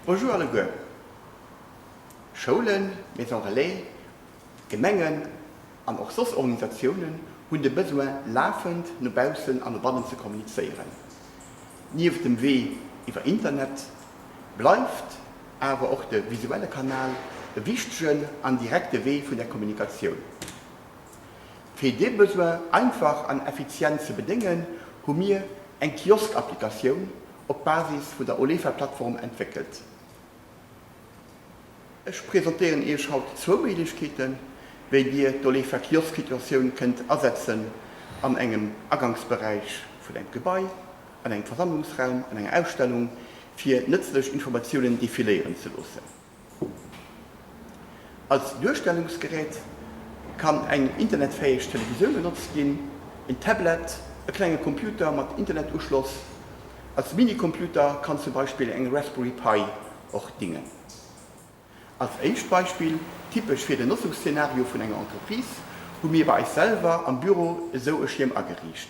Bonjour alleguer. Schoulen, Maisons Relais, Gemengen an och soss Organisatiounen hunn de Besoin lafend no baussen an no bannen ze kommunizéieren. Nieft dem Wee iwwer Internet bleift awer och de visuelle Kanal e wichtegen an direkte Wee vun der Kommunikatioun. Fir dee Besoin einfach an effizient ze bedéngen, hu mir eng Kiosk-Applikatioun op Basis vun der Olefa-Plattform entwéckelt. Ech presentéieren Iech haut zwou Méiglechkeeten, wéi Dir d'Olefa Kiosk-Situatioun kënnt asetzen an engem Agangsberäich vun engem Gebai, an engem Versammlungsraum, an enger Ausstellung, fir nëtzlech Informatiounen defiléieren ze loossen. Als Duerstellungsgerät kann eng internetfäeg Televisioun genotzt ginn, en Tablet, e klenge Computer mat Internetuschloss. Als Minicomputer kann zum Beispill eng Raspberry Pi och dingen. Als éischt Beispill, typesch fir den Notzungsszenario vun enger Entreprise, hu mir bei eis selwer am Büro esou e Schierm ageriicht.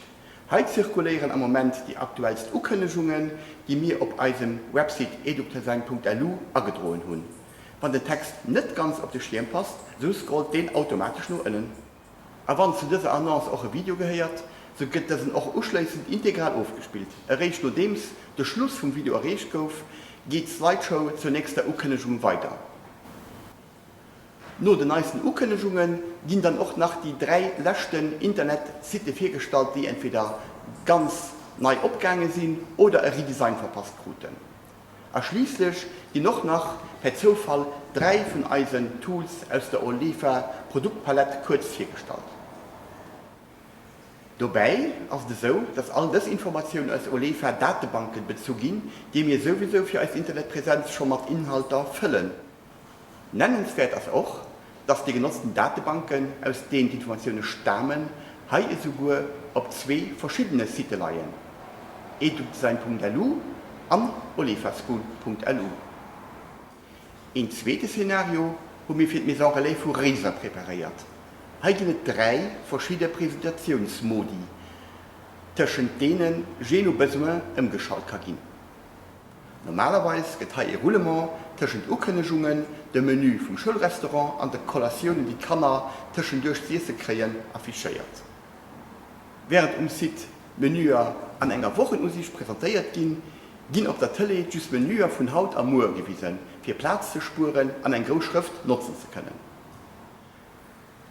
Hei zirkuléieren am Moment déi aktuellst Ukënnegungen, déi mir op eisem Website educdesign.lu agedroen hunn. Wann den Text net ganz op de Schierm passt, sou scrollt deen automatesch no ënnen. A wann zu dëser Annonce och e Video gehéiert, sou gëtt dësen och uschléissend integral ofgespillt. Eréischt nodeems de Schluss vum Video erreecht gouf, geet d'Slideshow zur nächster Ukënnegung weider. No den neisten Ukënnegunge ginn dann och nach déi 3 leschten Internet-Sitte virgestallt, déi entweder ganz nei opgaange sinn oder e Redesign verpasst kruten. A schliisslech ginn och nach per Zoufall 3 vun eisen Tools aus der Olefa Produktpalett kuerz virgestallt. Dobäi ass et esou, dass all dës Informatiounen aus Olefa Datebanken bezu ginn, déi mir souwisou fir eis Internetpräsenz scho mat Inhalter fëllen. Nennenswäert ass och, dass déi genotzten Datebanken, aus deenen d'Informatioune stamen, hei esouguer op zwee verschiddene Sitte leien, edudesign.lu an olefaschool.lu. Een zweete Szenario hu mir fir d'Maison Relais vu Réiser preparéiert. Hei ginn et 3 verschidde Presentatiounsmodi, tëschent deene jee no Besoin ëmgeschalt ka ginn. Normalerweis gëtt hei e Roulement tëschent Ukënnegungen, dem Menü vum Schoulrestaurant an de Kollatiounen, déi d'Kanner tëschenduerch z'iesse kréien, affichéiert. Wärend um Site d'Menüer an enger Wochenusiicht presentéiert ginn, ginn op der Tëlee just Menüer vun haut a muer gewisen, fir Plaz ze spueren an eng grouss Schrëft notzen ze kënnen.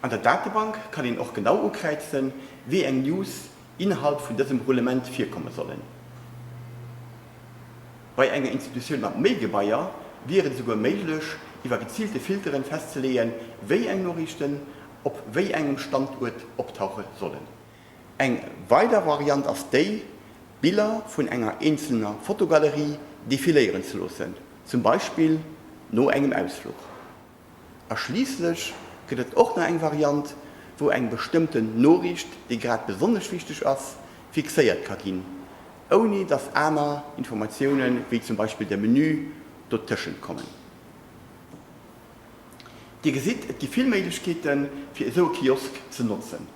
An der Datebank kann een och genau ukräizen, wéi eng News innerhalb vun dësem Roulement virkomme sollen. Bei enger Institutioun mat méi Gebaier wier et esouguer méiglech, iwwer geziilte Filteren festzeleeën, wéi eng Noriichten op wéi engem Standuert optauche sollen. Eng weider Variant ass déi, Biller vun enger eenzelner Fotogalerie defiléieren ze loossen, zum Beispill no engem Ausfluch. A schliisslech gëtt et och nach eng Variant, wou eng bestëmmten Noriicht, déi grad besonnesch wichteg ass, fixéiert ka ginn, ouni datt aner Informatiounen, wéi zum Beispill de Menü, dotëschent kommen. Dir gesitt, et gi vill Méiglechkeeten, fir esou e Kiosk ze notzen.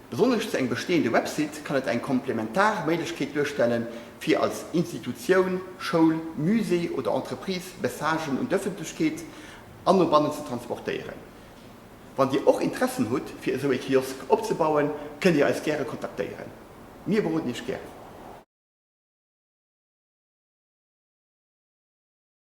Besonnesch zu engem bestehende Website kann et eng komplementar Méiglechkeet duerstellen, fir als Institutioun, Schoul, Musée oder Entreprise Messagen un d'Ëffentlechkeet an no bannen ze transportéieren. Wann Dir och Interessen hutt, fir esou ee Kiosk opzebauen, kënnt Dir eis gäre kontaktéieren. Mir beroden Iech gären.